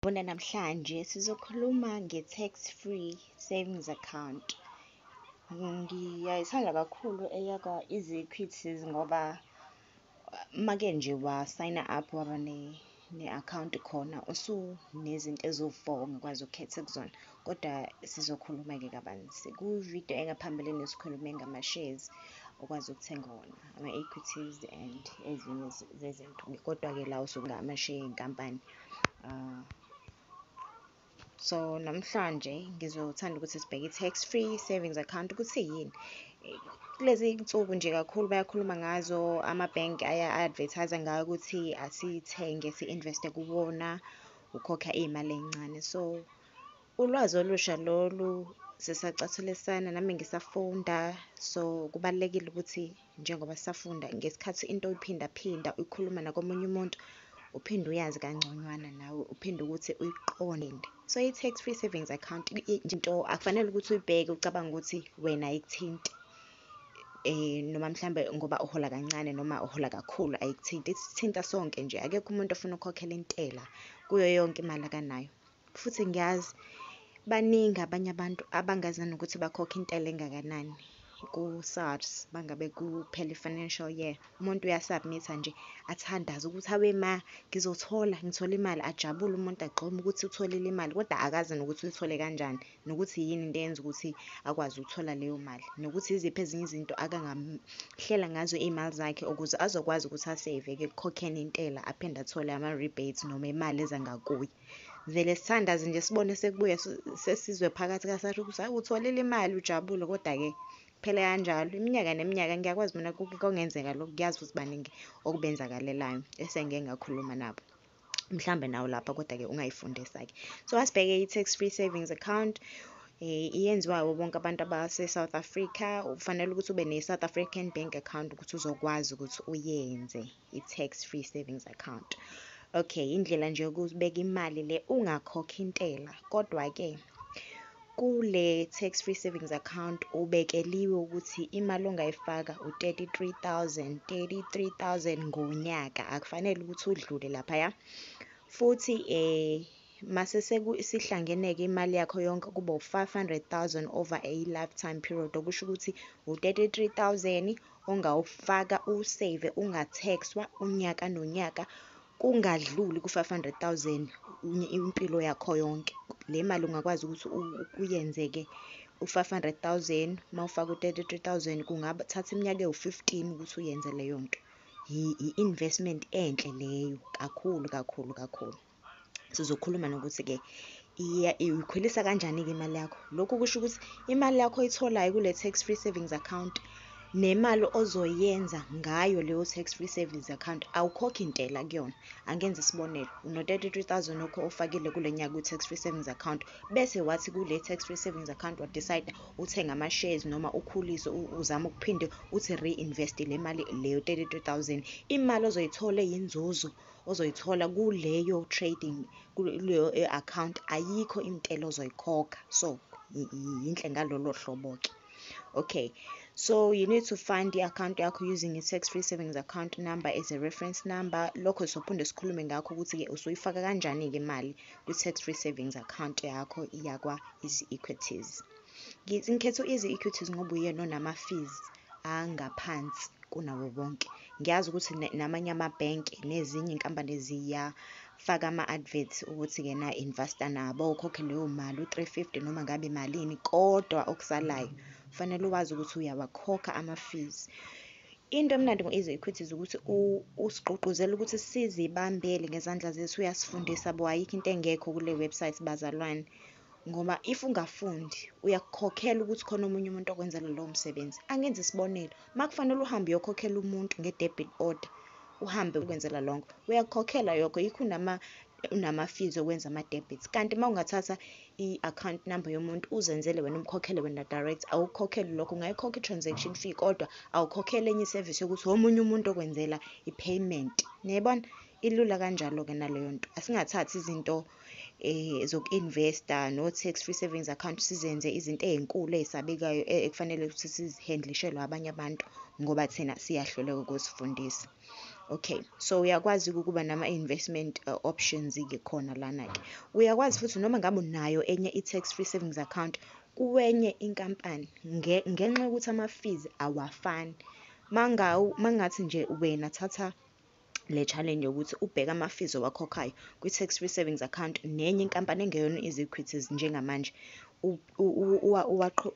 Bona namhlanje sizokhuluma nge-tax-free savings account. Ngiyayithanda kakhulu eyakwa-Easy Equities ngoba make nje wasayina up, waba ne-akhawunti khona, usunezinto eziwu-four ongakwazi ukukhetha kuzona, kodwa sizokhuluma-ke kabanzi. Kwividiyo engaphambilini sikhulume ngama-shares okwazi ukuthenga wona, ama-equities and ezinye zezinto, kodwa-ke la amasheya ey'nkampani. So, namhlanje ngizothanda ukuthi sibheke i-tax-free savings account ukuthi iyini. Kulezi iy'nsuku nje kakhulu bayakhuluma ngazo, amabhenki aya-advertise-a ngayo ukuthi asithenge si-invest-e kuwona, ukhokha iy'mali ey'ncane. So, ulwazi olusha lolu, sisacathulisana, nami ngisafunda. So, kubalulekile ukuthi njengoba sisafunda ngesikhathi into uyiphindaphinda uyikhuluma nakomunye umuntu, uphinde uyazi kangconywana nawe, uphinde ukuthi uyiqonde. So, i-tax free savings account into akufanele ukuthi uyibheke ucabange ukuthi wena ayikuthinti noma mhlambe ngoba uhola kancane noma uhola kakhulu ayikuthinti, isithinta sonke nje. Akekho umuntu ofuna ukukhokhela intela kuyo yonke imali akanayo, futhi ngiyazi baningi abanye abantu abangazi nanokuthi bakhokha intela engakanani ku-SARS mangabe kuphela i-financial year. Umuntu uya-submit-a nje, athandaze ukuthi awe ma, ngizothola, ngithole imali, ajabule umuntu agxume ukuthi utholile imali, kodwa akazi nokuthi uyithole kanjani, nokuthi yini into eyenza ukuthi akwazi ukuthola leyo mali, nokuthi yiziphi ezinye izinto akangahlela ngazo iy'mali zakhe ukuze azokwazi ukuthi aseyve-ke ekukhokheni intela, aphinde athole ama-rebates noma imali eza ngakuye. Vele sithandaze nje sibone sekubuya, sesizwe phakathi ka-SARS ukuthi hhayi utholile imali, ujabule, koda-ke kuphela kanjalo. Iminyaka neminyaka ngiyakwazi mina kungenzeka lokho, ngiyazi ukuthi baningi okubenzakalelayo esengike ngakhuluma nabo. Mhlawumbe nawe ulapha kodwa-ke ungayifundisa-ke. So, asibheke i-tax free savings account, iyenziwa yibo bonke abantu abase-South Africa. Ufanele ukuthi ube ne-South African bank account ukuthi uzokwazi ukuthi uyenze i-tax free savings account. Okay, indlela nje yokubeka imali le ungakhokhi intela, kodwa-ke kule tax free savings account ubekeliwe ukuthi imali ongayifaka u-33,000, 33,000 ngonyaka, akufanele ukuthi udlule laphaya. Futhi mase isihlangene-ke imali yakho yonke kuba u-500,000 over a lifetime period, okusho ukuthi u-33,000 ongawufaka uwuseyive unga-tax-wa unyaka nonyaka, kungadluli ku-500,000 impilo yakho yonke. Le mali ungakwazi ukuthi uyenze-ke u-500,000, uma ufaka u-33,000 kungathatha iminyaka ewu-15 ukuthi uyenze leyo nto. I-investment enhle leyo kakhulu, kakhulu, kakhulu. Sizokhuluma nokuthi-ke uyikhulisa kanjani-ke imali yakho. Lokhu kusho ukuthi imali yakho oyitholayo kule tax free savings account nemali ozoyenza ngayo leyo tax free savings account, awukhokhi ntela kuyona. Angenze isibonelo, uno-33,000 wakho owufakile kule nyaka kwi-tax free savings account, bese wathi kule tax free savings account wa-decide-a uthenge ama-shares noma ukhulise, uzame ukuphinde uthi re-invest le mali leyo 33,000. Imali ozoyithola eyinzuzo ozoyithola kuleyo trading, kuleyo account, ayikho intela ozoyikhokha. So, yinhle ngalolo hlobo-ke. Okay, so you need to find i-account yakho using i-tax free savings account number as a reference number. Lokho sophinde sikhulume ngakho ukuthi-ke usuyifaka kanjani-ke imali kwi-tax free savings account yakho yakwa-Easy Equities. Ngithi ngikhethe u-Easy Equities ngoba uyena onama-fees angaphansi kunawo wonke. Ngiyazi ukuthi namanye amabhenki nezinye iy'nkampani ziyafaka ama-adverts ukuthi-ke na invest-a nabo, ukhokhe leyo mali u-350 noma ngabe imalini, kodwa okusalayo kufanele wazi ukuthi uyawakhokha ama-fees. Into emnandi ngo-Easy Equities ukuthi usigqugquzela ukuthi sizibambele ngezandla zethu, uyasifundisa bo, ayikho into engekho kule website bazalwane. Ngoba if ungafundi uyakukhokhela ukuthi khona omunye umuntu okwenzela lowo msebenzi. Angenze isibonelo, uma kufanele uhambe uyokhokhela umuntu nge-debit order, uhambe ukwenzela lonke, uyakukhokhela lokho, yikho unama-fees okwenza ama-debits. Kanti uma ungathatha i-account number yomuntu uzenzele wena, umkhokhele wena direct, awukukhokheli lokho. Ungayikhokha i-transaction fee, kodwa awukhokheli enye isevisi yokuthi omunye umuntu okwenzela i-payment. Niyayibona? Ilula kanjalo-ke naleyo nto. Asingathathi izinto zoku-invest-a no-tax free savings account sizenze izinto ey'nkulu ey'sabekayo ekufanele ukuthi sizihendlishelwe abanye abantu ngoba thina siyahluleka ukuzifundisa. Okay, so uyakwazi ukuba nama-investment options-ke khona lana-ke. Uyakwazi futhi noma ngabe unayo enye i-tax free savings account kwenye inkampani ngenxa yokuthi ama-fees awafani. Mangathi nje wena thatha le challenge yokuthi ubheke ama-fees owakhokhayo kwi-tax free savings account nenye inkampani engeyona i-Easy Equities njengamanje,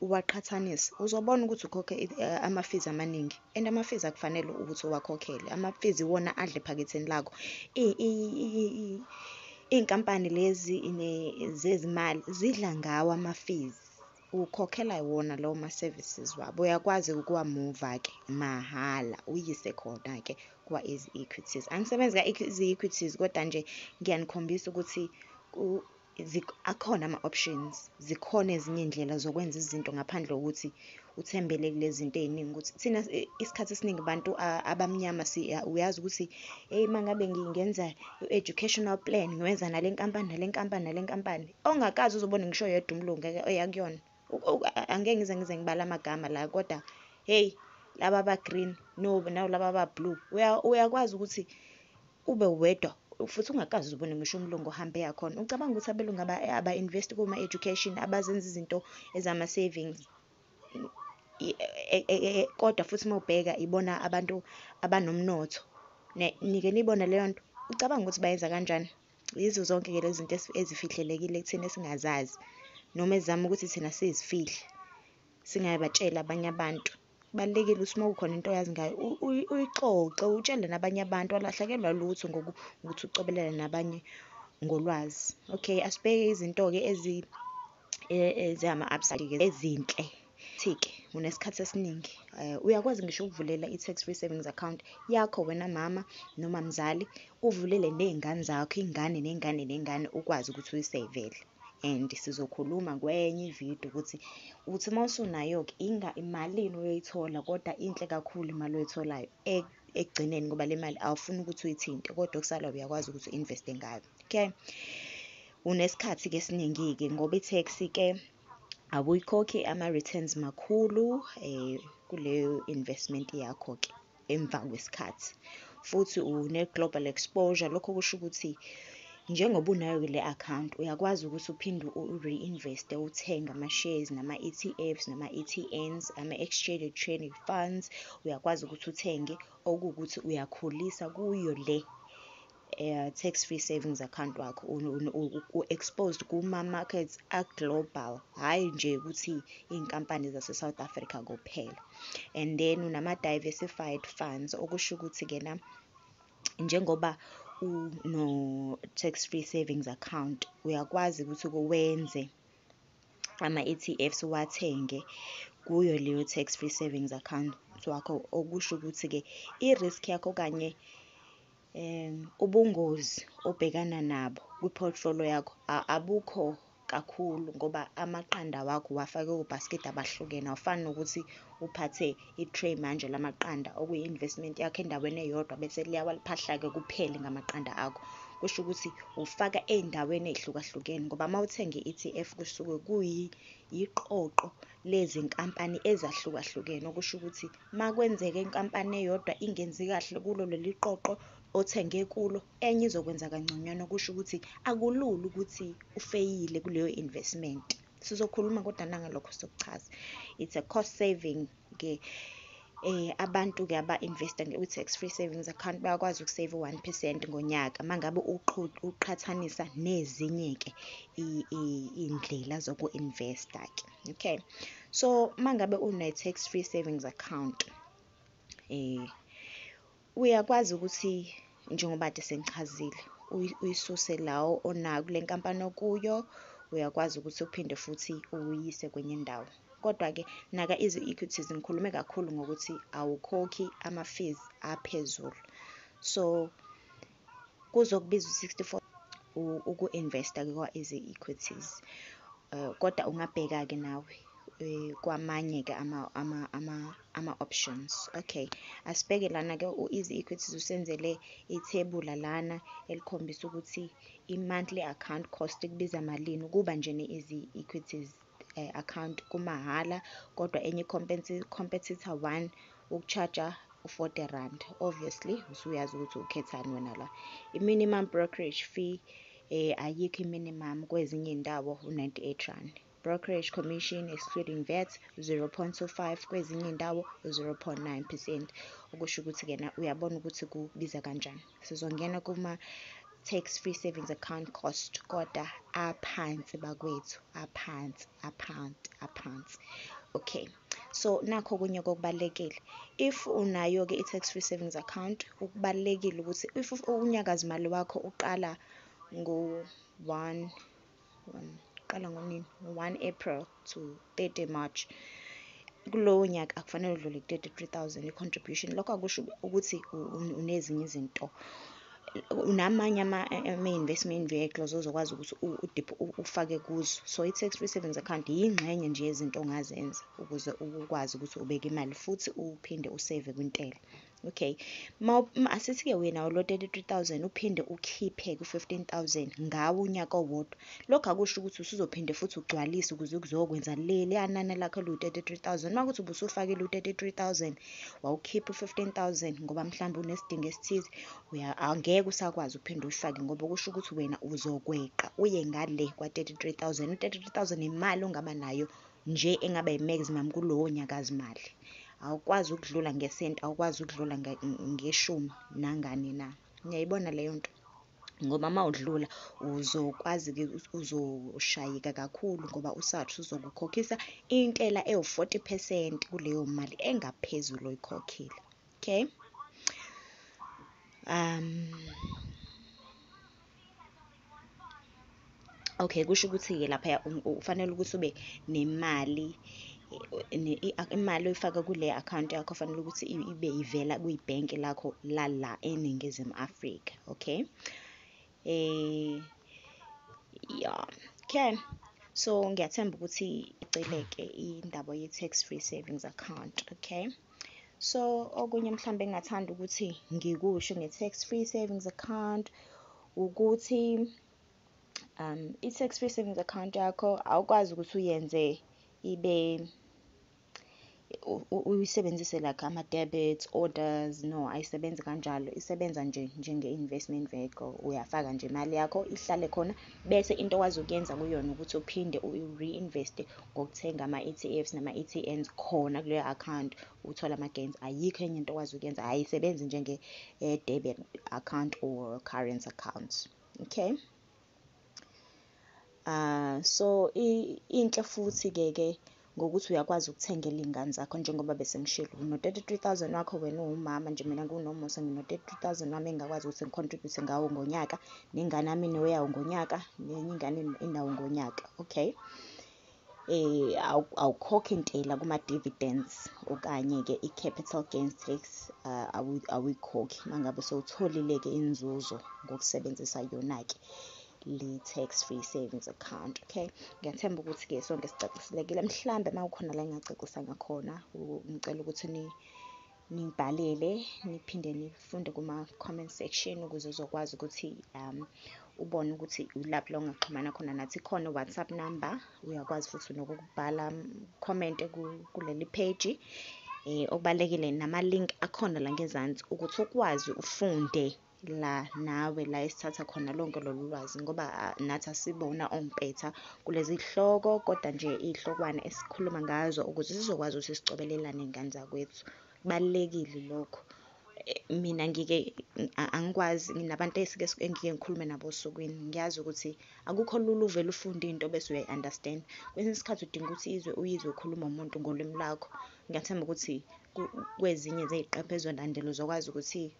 uwaqhathanise, uzobona ukuthi ukhokha ama-fees amaningi and ama-fees akufanele ukuthi uwakhokhele, ama-fees iwona adla ephaketheni lakho. Iy'nkampani lezi zezimali zidla ngawo ama-fees, ukhokhela wona lawo ma-services wabo. Uyakwazi ukuwamuva-ke mahhala uyise khona-ke kwa-Easy Equities. Angisebenzi ka-Easy Equities kodwa nje ngiyanikhombisa ukuthi akhona ama-options, zikhona ezinye iy'ndlela zokwenza izinto ngaphandle kokuthi uthembele kulezi zinto ey'ningi ukuthi thina isikhathi esiningi bantu abamnyama uyazi ukuthi hheyi uma ngabe ngingenza i-educational plan, ngiwenza nale nkampani, nale nkampani, nale nkampani, ongakaze uze ubone ngisho oyedwa umlungu eya kuyona. Angeke ngize ngibale amagama la kodwa hheyi, laba aba-green nalaba aba-blue, uyakwazi ukuthi ube wedwa futhi ungakaze ubone ngisho umlungu ohambe eya khona. Ucabanga ukuthi abelungu aba-invest-i kuma-education, abazenzi izinto ezama-savings? Kodwa futhi uma ubheka ibona abantu abanomnotho. Nike niyibone leyo nto? Ucabanga ukuthi bayenza kanjani? Yizo zonke-ke lezi zinto ezifihlelekile kuthina esingazazi noma ezizama ukuthi thina sizifihle, singabatsheli abanye abantu. Kubalulekile ukuthi uma kukhona into oyazi ngayo uyixoxe, utshele nabanye abantu, awulahlekelwa lutho ngokuthi ucobelelane nabanye ngolwazi. Okay, asibheke izinto-ke ezingama-upside-ke ezinhle. Thi-ke unesikhathi esiningi, uyakwazi ngisho ukuvulela i-tax free savings account yakho wena mama noma mzali, uvulele ney'ngane zakho, ingane nengane nengane ukwazi ukuthi uyiseyivele and sizokhuluma kwenye ividiyo ukuthi uthi uma usunayo-ke imalini oyoyithola kodwa inhle kakhulu imali oyitholayo ekugcineni ngoba le mali awufuni ukuthi uyithinte kodwa okusalayo uyakwazi ukuthi u-invest-e ngayo. Okay, unesikhathi-ke esiningi-ke ngoba i-tax-ke awuyikhokhi, ama-returns makhulu kuleyo investment yakho-ke emva kwesikhathi. Futhi une-global exposure, lokho kusho ukuthi njengoba unayo-ke le account uyakwazi ukuthi uphinde u-reinvest-e uthenge ama-shares nama-E_T_Fs nama-E_T_Ns, ama-exchange trading funds, uyakwazi ukuthi uthenge okuwukuthi uyakhulisa kuyo le tax free savings account wakho. U-exposed kuma-markets a-global, hhayi nje ukuthi iy'nkampani zase-South Africa kuphela. And then unama-diversified funds, okusho ukuthi-ke na njengoba uno-tax free savings account, uyakwazi ukuthi wenze ama-E_T_Fs uwathenge kuyo leyo tax free savings account wakho, okusho ukuthi-ke i-risk yakho okanye ubungozi obhekana nabo kwi-portfolio yakho abukho kakhulu ngoba amaqanda wakho uwafake kobhasikidi abahlukene. Awufani nokuthi uphathe i-tray manje lamaqanda okuyi-investment yakho endaweni eyodwa bese liyawa liphahlake kuphele ngamaqanda akho. Kusho ukuthi ufaka ey'ndaweni ey'hlukahlukene ngoba uma uthenga i-E_T_F kusuke kuyiqoqo lezinkampani ezahlukahlukene, okusho ukuthi uma kwenzeka inkampani eyodwa ingenzi kahle kulo leli qoqo othenge kulo, enye izokwenza kangconywana. Okusho ukuthi akulula ukuthi ufeyile kuleyo investment. Sizokhuluma kodwa nangalokho sokuchaza. It's a cost saving-ke. Abantu-ke aba-invest-a kwi-tax free savings account bayakwazi uku-save u-1 percent ngonyaka uma ngabe uqhathanisa nezinye-ke iy'ndlela zoku-invest-a-ke. Okay, so uma ngabe une-tax free savings account, uyakwazi ukuthi njengoba kade sengichazile, uyisuse la onayo kule nkampani okuyo, uyakwazi ukuthi uphinde futhi uyise kwenye indawo. Kodwa-ke naka Easy Equities ngikhulume kakhulu ngokuthi awukhokhi ama-fees aphezulu, so kuzokubiza u-64 uku-invest-a kwa-Easy Equities. Kodwa ungabheka-ke nawe kwamanye-ke ama-options. Okay, asibheke lana-ke u-Easy Equities usenzele ithebula lana elikhombisa ukuthi i-monthly account cost ikubiza malini ukuba nje ne-Easy Equities account kumahhala, kodwa enye competitor one uku-charge-a U-R40. Obviously usuyazi ukuthi ukhethani wena la. I-minimum brokerage fee, ayikho i-minimum, kwezinye iy'ndawo u-R98. Brokerage commission excluding VAT 0.25, kwezinye iy'ndawo u-0.9%. Okusho ukuthi-ke na uyabona ukuthi kubiza kanjani. Sizongena kuma-tax free savings account cost, kodwa aphansi bakwethu, aphansi, aphansi, aphansi. Okay, so nakho okunye okubalulekile. If unayo-ke i-tax free savings account, okubalulekile ukuthi if unyakazimali wakho uqala ngo-one, uqala ngonini? 1 April to 30 March. Kulowo nyaka akufanele udlule ku-33,000 i-contribution. Lokho akusho ukuthi unezinye izinto, unamanye ama-investment vehicles ozokwazi ukuthi ufake kuzo. So i-tax free savings account yingxenye nje yezinto ongazenza ukuze ukwazi ukuthi ubeke imali futhi uphinde u-save kwintela. Okay, asithi-ke wena lo 33,000 uphinde ukhiphe ku-15,000 ngawo unyaka owodwa. Lokho akusho ukuthi usuzophinde futhi ugcwalise ukuze kuzokwenza leliya nani lakho eliwu-33,000. Uma kuwukuthi ubusufakile u-33,000 wawukhipha u-15,000 ngoba mhlawumbe unesidingo esithize, angeke usakwazi ukuphinde uyifake ngoba kusho ukuthi wena uzokweqa uye ngale kwa-33,000. U-33,000 imali ongaba nayo nje engaba i-maximum kulowo nyakazimali. Awukwazi ukudlula ngesenti, awukwazi ukudlula ngeshumi nangani na. Niyayibona leyo nto? Ngoba uma udlula uzokwazi-ke uzoshayeka kakhulu ngoba u-SARS uzokukhokhisa intela ewu-40% kuleyo mali engaphezulu oyikhokhile. Okay? Okay, kusho ukuthi-ke laphaya ufanele ukuthi ube nemali, imali oyifaka kule akhawunti yakho fanele ukuthi ibe ivela kwibhenki lakho lala eNingizimu Afrika. Okay? Yeah, okay. So ngiyathemba ukuthi iceleke indaba ye-tax free savings account. Okay? So okunye mhlawumbe engingathanda ukuthi ngikusho nge-tax free savings account ukuthi i-tax free savings account yakho awukwazi ukuthi uyenze ibe uyisebenzise like ama-debit orders, no, ayisebenzi kanjalo. Isebenza nje njenge-investment vehicle. Uyafaka nje imali yakho ihlale khona, bese into okwazi ukuyenza kuyona ukuthi uphinde u-reinvest-e ngokuthenga ama-ETFs nama-ETNs khona kuleyo account, uthole ama-gains. Ayikho enye into okwazi ukuyenza, ayisebenzi njenge-debit account or current account. Okay? So inhle futhi-ke ke ngokuthi uyakwazi ukuthengela iy'ngane zakho njengoba bese ngishilo, uno-33,000 wakho wena uwumama nje, mina ngiwuNomusa ngino-33,000 wami engingakwazi ukuthi ngi-contribute ngawo ngonyaka, nengane yami inoyawo ngonyaka, nenye ingane inawo ngonyaka. Okay? Awukhokhi intela kuma-dividends okanye-ke i-capital gains tax, awuyikhokhi uma ngabe sewutholile-ke inzuzo ngokusebenzisa yona-ke le tax free savings account. Okay, ngiyathemba ukuthi-ke sonke sicaciselekile. Mhlambe uma kukhona la engingacacisa ngakhona, ngicela ukuthi ningibhalele, niphinde nifunde kuma-comment section ukuze uzokwazi ukuthi ubone ukuthi ilaphi la ongaxhumana khona nathi. Ikhona i-WhatsApp number, uyakwazi futhi nokubhala comment kuleli page. Okubalulekile nama-link akhona la ngezansi ukuthi ukwazi ufunde la nawe la esithatha khona lonke lolu lwazi, ngoba nathi asibona ompetha kulezi hloko, kodwa nje iy'hlokwana esikhuluma ngazo ukuze sizokwazi ukuthi sicobelelane ngane zakwethu. Kubalulekile lokho. Mina ngike angikwazi, nginabantu esike engike ngikhulume nabo osukwini, ngiyazi ukuthi akukho lula uvele ufunde into bese uyayi-understand. Kwesinye isikhathi udinga ukuthi izwe uyizwe ukhuluma umuntu ngolwimi lwakho. Ngiyathemba ukuthi kwezinye zey'qephu ezizolandela uzokwazi ukuthi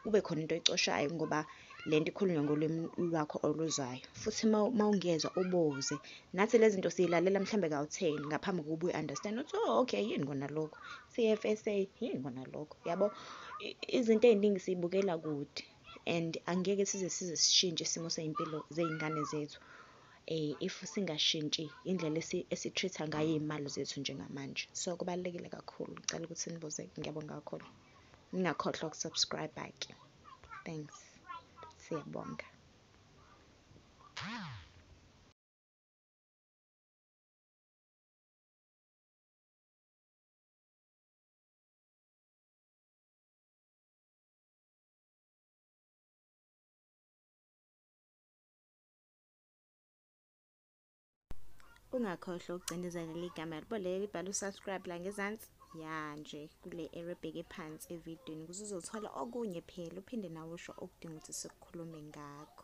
kube khona into oyicoshayo ngoba le nto ikhulunywa ngolwimi lwakho oluzwayo. Futhi uma ungezwa ubuze. Nathi lezi zinto siy'lalela mhlambe kawu-10 ngaphambi kokuba uyi-understand uthi, oh okay, yini kona lokho? TFSA, yini kona lokho? Yabo? Izinto ey'ningi siy'bukela kude and angeke size sishintshe isimo sey'mpilo zey'ngane zethu if singashintshi indlela esi-treat-a ngayo iy'mali zethu njengamanje. So kubalulekile kakhulu. Ngicela ukuthi nibuze. Ngiyabonga kakhulu. Ningakhohlwa uku-subscribe-ke. Thanks. Siyabonga. Ungakhohlwa ukucindezela leli gama leli elibhalwe u-subscribe la ngezansi, ya nje kule area ebheke phansi evidweni ukuze uzothola okunye phela uphinde nawe usho okudinga ukuthi sikhulume ngakho.